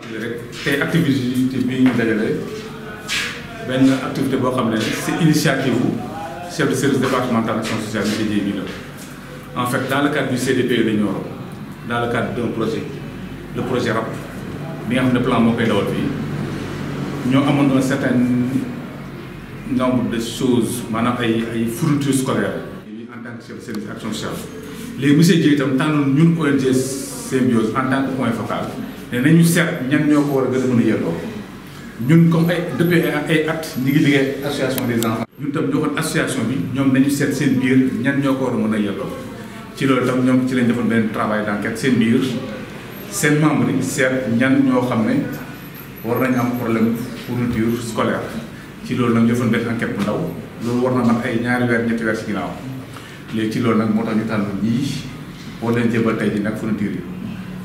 fàttali rek tey activité bi ñu dajale benn activité boo xam ne c'est initiative chef de service départemental action sociale bi bi la en fait dans le cadre du CDPE de Nioro dans le cadre d'un projet le projet RAP bi nga xam ne plan moo koy dawal fii ñoo amoon un certain nombre de choses maanaam ay fournitures scolaires en tant que chef de service action sociale léegi monsieur Dieye itam tànnoon ñun ONG Symbiose en tant que point focal ne nañu seet ñan ñoo ko war a gën a mën a yelloo ñun comme depuis ay at ñi ngi liggéey association des enfants ñun tam joxoon association bi ñoom nañu seet seen biir ñan ñoo ko war a mën a yelloo ci loolu tam ñoom ci lañ defoon benn travail d'enquête seen biir seen membre yi seet ñan ñoo xam ne war nañu am problème fourniture scolaire ci loolu nag ñu defoon benn enquête bu ndaw loolu war na man ay ñaari weer ñetti weer ci ginnaaw léegi ci loolu nag moo tax ñu tànn ñii boo leen jébal tey ji nag fourniture yi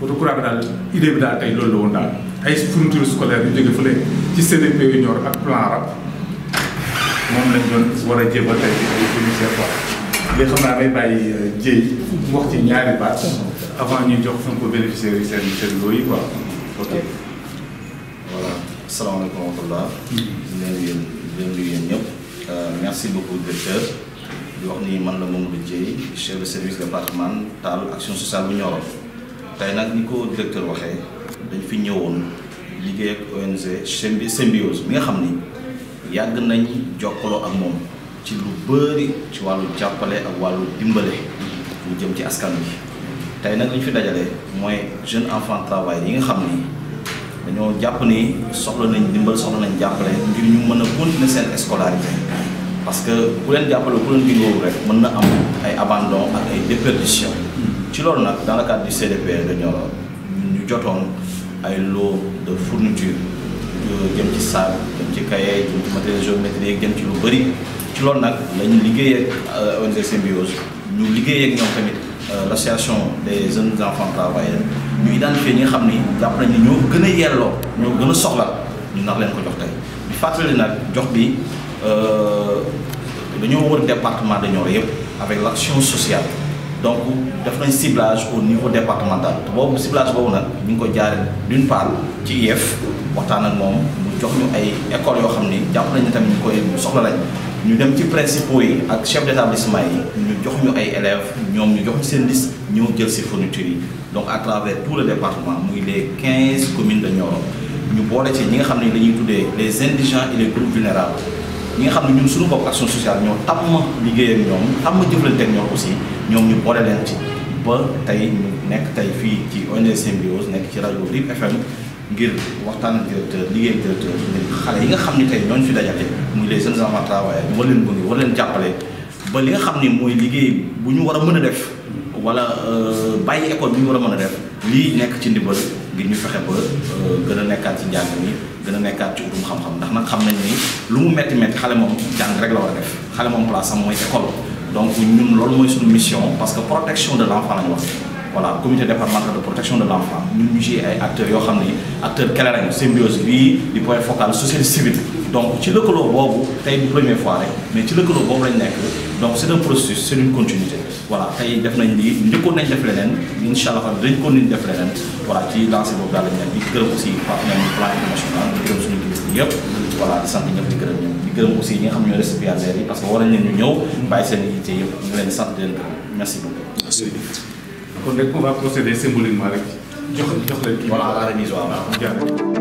photocroix bi daal idée bi daal tey loolu la woon daal ay fourniture scolaire yu jóge fële ci CDPE Nioro ak plan RAP moom lañ doon war a jébal tey ji ay commissaire quoi léegi xam naa may bàyyi Dieye mu wax ci ñaari baat avant ñuy jox fan ko bénéficiaires yi seen loo yi quoi ok voilà asalaamaaleykum wa rahmatulah. di leen yéen ñëpp merci beaucoup directeur di wax ni man la Mamadou Dieye chef de service départemental action sociale bu Nioro tey nag ni ko directeur waxee dañ fi ñëwoon liggéey ak ONG Symbiose bi nga xam ni yàgg nañ jokkaloo ak moom ci lu bëri ci wàllu jàppale ak wàllu dimbale ñu jëm ci askan bi tey nag li ñu fi dajale mooy jeune enfant travail yi nga xam ni dañoo jàpp ni soxla nañ dimbal soxla nañ jàppale ngir ñu mën a continuer seen scolarité parce que ku leen jàppale ku leen gingoowul rek mën na am ay abandon ak ay déperdition ci loolu nag dans le cadre du CDPE de Nioro ñu jotoon ay lot de fourniture jëm ci sac jëm ci cahier jëm ci matériel géométrique jëm ci lu bëri ci loolu nag lañu liggéey ak ONG Symbiose ñu liggéey ak ñoom tamit l'association des jeunes enfants travailleurs ñu identifié ñi nga xam ni jàpp nañ ni ñoo gën a yelloo ñoo gën a soxla ñu nax leen ko jox tey di fàttali nag jox bi dañoo wër département de Nioro yëpp avec l'action sociale donc def nañ ciblage au niveau départemental te boobu ciblage boobu nag ñu ngi ko jaare d'une part ci IEF waxtaan ak moom mu jox ñu ay écoles yoo xam ni jàpp nañ ni tamit ñu koy soxla lañ ñu dem ci principaux yi ak chef d'établissement yi ñu jox ñu ay élèves ñoom ñu jox ñu seen liste ñëw jël si fourniture yi donc à travers tout le département muy les 15 communes de Nioro ñu boole ci ñi nga xam ne dañuy tuddee les indigents et les groupes vulnérables ñi nga xam ne ñun suñu bopp action sociale ñoo tàmm liggéey ak ñoom tàmm jëflante ak ñoom aussi ñoom ñu boole leen ci ba tey ñu nekk tey fii ci ONG Symbiose nekk ci rajo RIP FM ngir waxtaan ak directeur liggéey ak directeur ngir xale yi nga xam ni tey ñooñu fi dajale muy les jeunes enfants travailleurs war leen bëgg war leen jàppale ba li nga xam ni mooy liggéey bu ñu war a mën a def wala bàyyi école bi ñu war a mën a def lii nekk ci ndimbal ngir ñu fexe ba gën a nekkaat ci njàng mi gën a nekkaat ci utum xam-xam ndax nag xam nañ ni lu mu metti metti xale moom jàng rek la war a def xale moom place am mooy école donc ñun loolu mooy suñu mission parce que protection de l'enfant la ñu wax voilà comité départemental de protection de l'enfant ñun ñu ci ay acteurs yoo xam ni acteurs clés lañu Symbiose bii di point focal société civile donc ci lëkkaloo boobu tey du première fois rek mais ci lëkkaloo boobu lañ nekk donc c'est un processus c'est une continuité voilà tey def nañ lii njëkkoon nañ def leneen incha allah dañ ko nañ def leneen voilà ci lancé boobu daal lañ nekk di gërëm aussi partenaire du plan international di gërëm suñu kilifa yëpp voilà di sant ñëpp di gërëm ñëpp di gërëm aussi ñi nga xam ñoo récipiendaires yi parce que war nañ leen ñu ñëw bàyyi seen yitte yëpp ñu leen di sant di leen gërëm merci beaucoup. kon rek on va procéder symboliquement rek jox leen. voilà à la remise waaw.